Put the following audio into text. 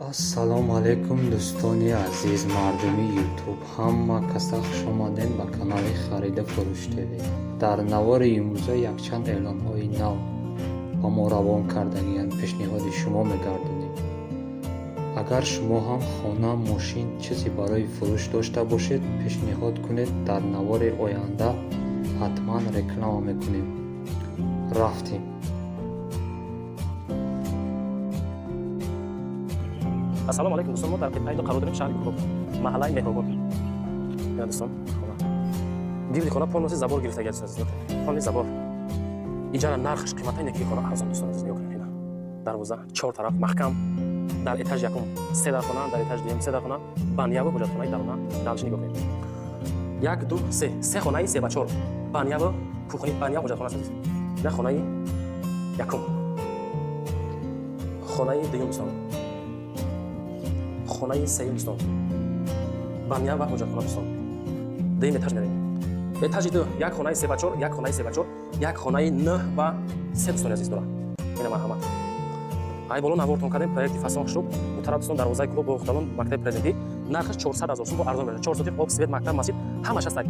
Ассалому алайкум, дӯстони азиз, мардуми Ютуб, ҳама каса хушомадед ба канали Хариду фурӯш ТВ. Дар навори имрӯза якчанд эълонҳои нав ба мо равон кардагиянд, пешниҳоди шумо мегардонем. Агар шумо ҳам хона, мошин, чизе барои фурӯш дошта бошед, пешниҳод кунед, дар навори оянда ҳатман реклама мекунем. Рафтем. Ассалому алайкум, дӯстон. Мо дар қитъаи ду қарор дорем, шаҳри Кӯлоб, маҳаллаи Меҳробод. Ина, дӯстон, хона, гирди хона полностью забор гирифтага, азиз, полный забор. Иҷара нархш қимата неки, хона арзон, дӯстон азиз, нигоҳ кунед. Ина дарвоза, чор тараф маҳкам. Дар этаж якум се дархона, дар этаж дуюм се дархона, баня ву ҳоҷатхонаи дарона. Дальше нигоҳ кунед: як, ду, се, се хонаи се ба чор, баня ву кухни, баня, ҳоҷатхона аст, азиз. Ина хонаи якум, хонаи дуюм, дӯстон, хонаи сеюм, дӯстон, баня ва ҳоҷатхона. Дӯстон, дуюм этаж мерем. Этажи ду як хонаи се ба чор, як хонаи се ба чор, як хонаи 9 ба 3, дӯстони азиз, дора. Ина, марҳамат, ай боло навортон кардем, проекти фасон хушрӯб. У тараф, дӯстон, дарвозаи клуб, боғ, хутталон, мактаби Президентӣ. Нархаш 400 000 сум, бо арзон мешавад. 4 сотих, об, свет, мактаб, масҷид, ҳамаш ҳастак.